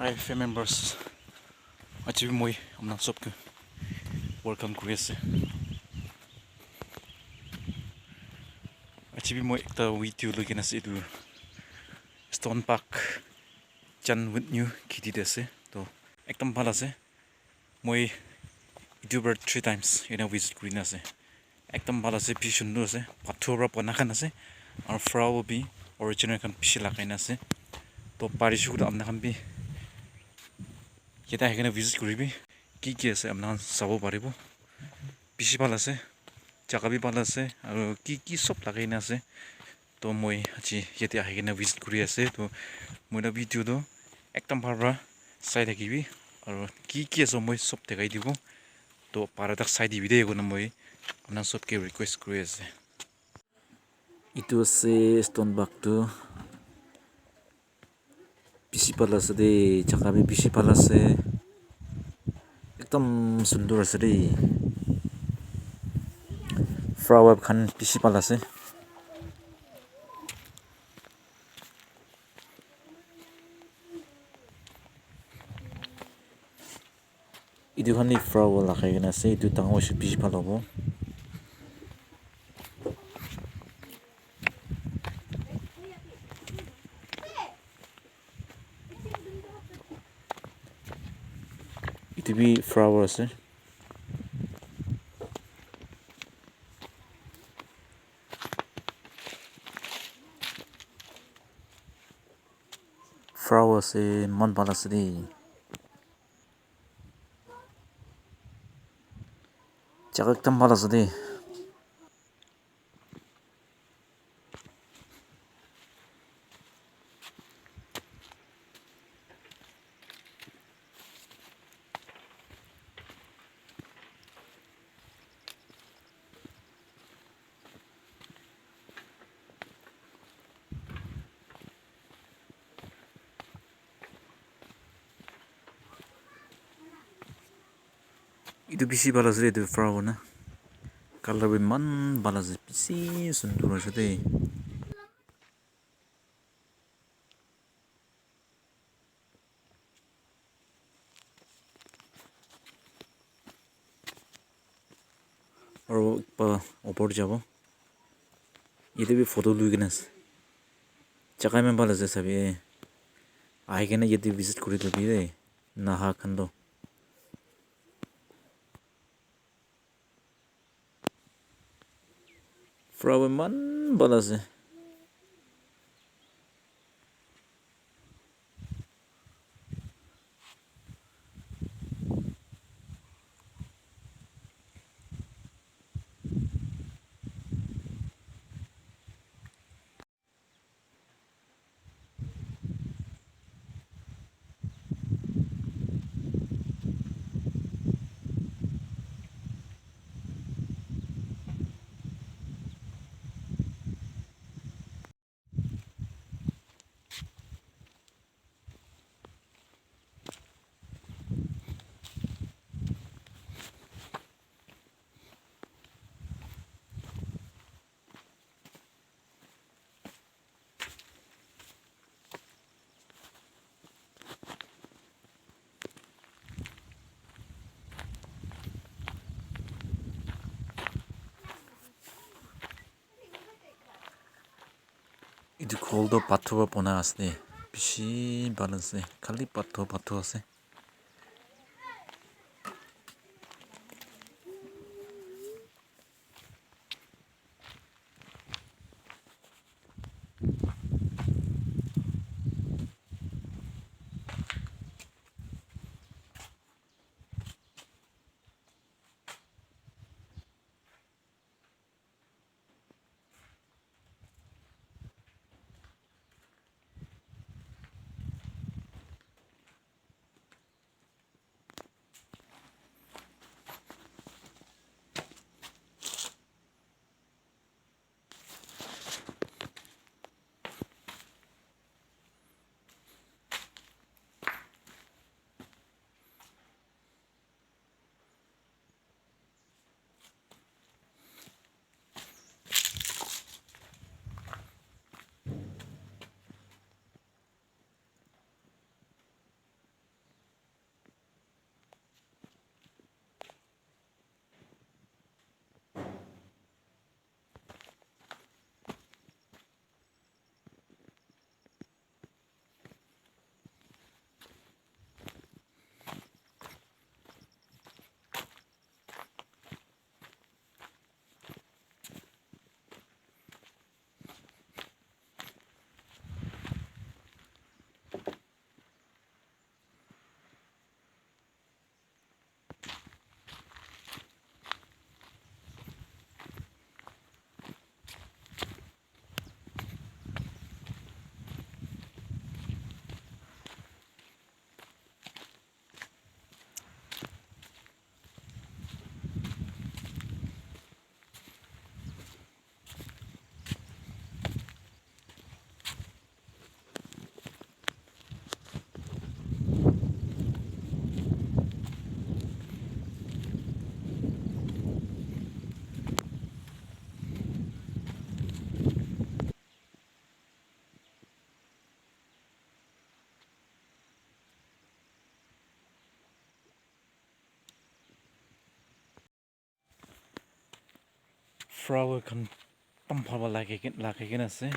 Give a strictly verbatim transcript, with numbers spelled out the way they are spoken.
Hi, fam members. Aji bi moi apna sob ke welcome kuri ase. Aji bi moi ekta video loi kena ase, etu Stone Park Chan with New kheti te ase. To ekdam bhal ase. Moi etu para three times ena visit kuri na ase. Ekdam bhal ase, bishi sundur ase, pathor para bana khan ase, aru flower bi original khan bishi lagai na ase. To parishe koile apna khan bi yate ahi kena visit kuribi, ki ki ase apna khan sabo paribo. Bishi bhal ase, jaga bi bhal ase, aru ki ki sob lagai na ase. To moi aji yate ahi kena visit kuri ase. To moi la video to ekdam bhal para sai thakibi, aru ki ki ase moi sob dekhai dibo. To para tak sai dibi de, koina moi apna sob ke request kuri ase. Etu ase Stone Park tu. Bishi bhal ase de, jaga bi bishi bhal ase. Ekdam sundur ase de. Flower khan bishi bhal ase. Etu khan bi flower lagai kena ase, etu dangor hoise bishi bhal hobo. Etu bi flower ase. Flower ase, eman bhal ase de. Jaga ekdam bhal ase de. Etu bishi bhal ase, etu flower na colour bi eman bhal ase, bishi sundur ase de. Aru ekta opor te jabo. Yate bi photo lui kena ase. Jaga eman bhal ase sabi. Ahi kena yate visit kuri lobi de. Naha khan toh. Flower eman bhal ase. Etu ghor toh pathor para bona ase, bishi bhal ase, khali pathor pathor ase. Flower khan ekdum bhal para lagai ke-, lagai kena ase.